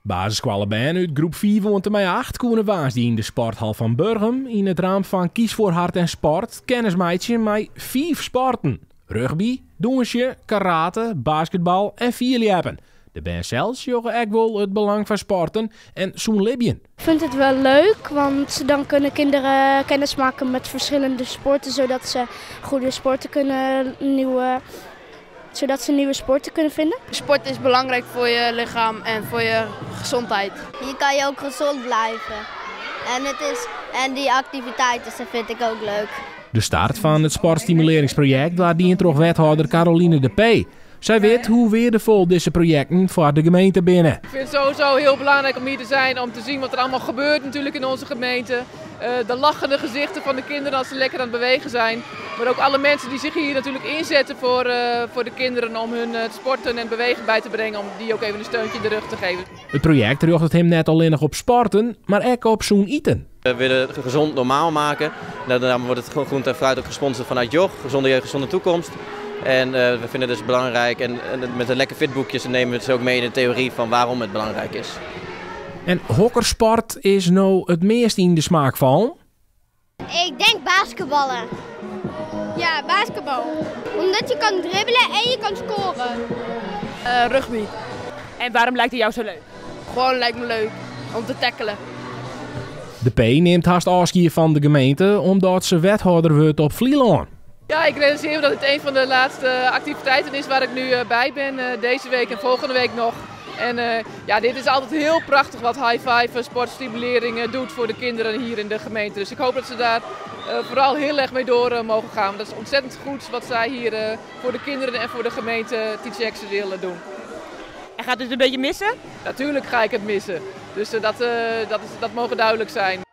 Basisskoallebern út groep 5 oant en mei 8 koene woansdei yn de sporthal fan Burgum yn it ramt fan Kies voor Hart en Sport kennis meitsje mei fiif sporten: rugby, dûnsje, karate, basketbal en fierljeppen. De bern sels sjogge ek wol it belang fan sporten en sûn libjen. Ik vind het wel leuk, want dan kunnen kinderen kennis maken met verschillende sporten, zodat ze nieuwe sporten kunnen vinden. Sport is belangrijk voor je lichaam en voor je gezondheid. Hier kan je ook gezond blijven. En die activiteiten, dat vind ik ook leuk. De start fan it sportstimulearringsprojekt waard dien troch wethâlder Caroline de Pee. Sy wit hoe weardefol dizze projekten foar de gemeente binne. Ik vind het sowieso heel belangrijk om hier te zijn, om te zien wat er allemaal gebeurt natuurlijk in onze gemeente. De lachende gezichten van de kinderen als ze lekker aan het bewegen zijn. Maar ook alle mensen die zich hier natuurlijk inzetten voor de kinderen om hun het sporten en bewegen bij te brengen. Om die ook even een steuntje in de rug te geven. It projekt rjochtet him net allinnich op sporten, mar ek op sûn iten. We willen gezond normaal maken. Daarom wordt het groente en fruit ook gesponsord vanuit JOGG, Gezonde Jeugd, Gezonde Toekomst. En we vinden het dus belangrijk en met de lekker fitboekjes nemen we het ook mee in de theorie van waarom het belangrijk is. En hokker sport is no it meast yn de smaak fallen? Ik denk basketballen. Ja, basketbal. Omdat je kan dribbelen en je kan scoren. Rugby. En waarom lijkt het jou zo leuk? Gewoon lijkt me leuk om te tackelen. De Pee nimt hast ôfskie fan de gemeente omdat se wethâlder wurdt op Flylân. Ja, ik realiseer me dat het een van de laatste activiteiten is waar ik nu bij ben, deze week en volgende week nog. En dit is altijd heel prachtig wat High Five sportstimulering doet voor de kinderen hier in de gemeente. Dus ik hoop dat ze daar vooral heel erg mee door mogen gaan. Want dat is ontzettend goed wat zij hier voor de kinderen en voor de gemeente Tytsjerksteradiel doen. En gaat u het een beetje missen? Natuurlijk ga ik het missen. Dus dat mogen duidelijk zijn.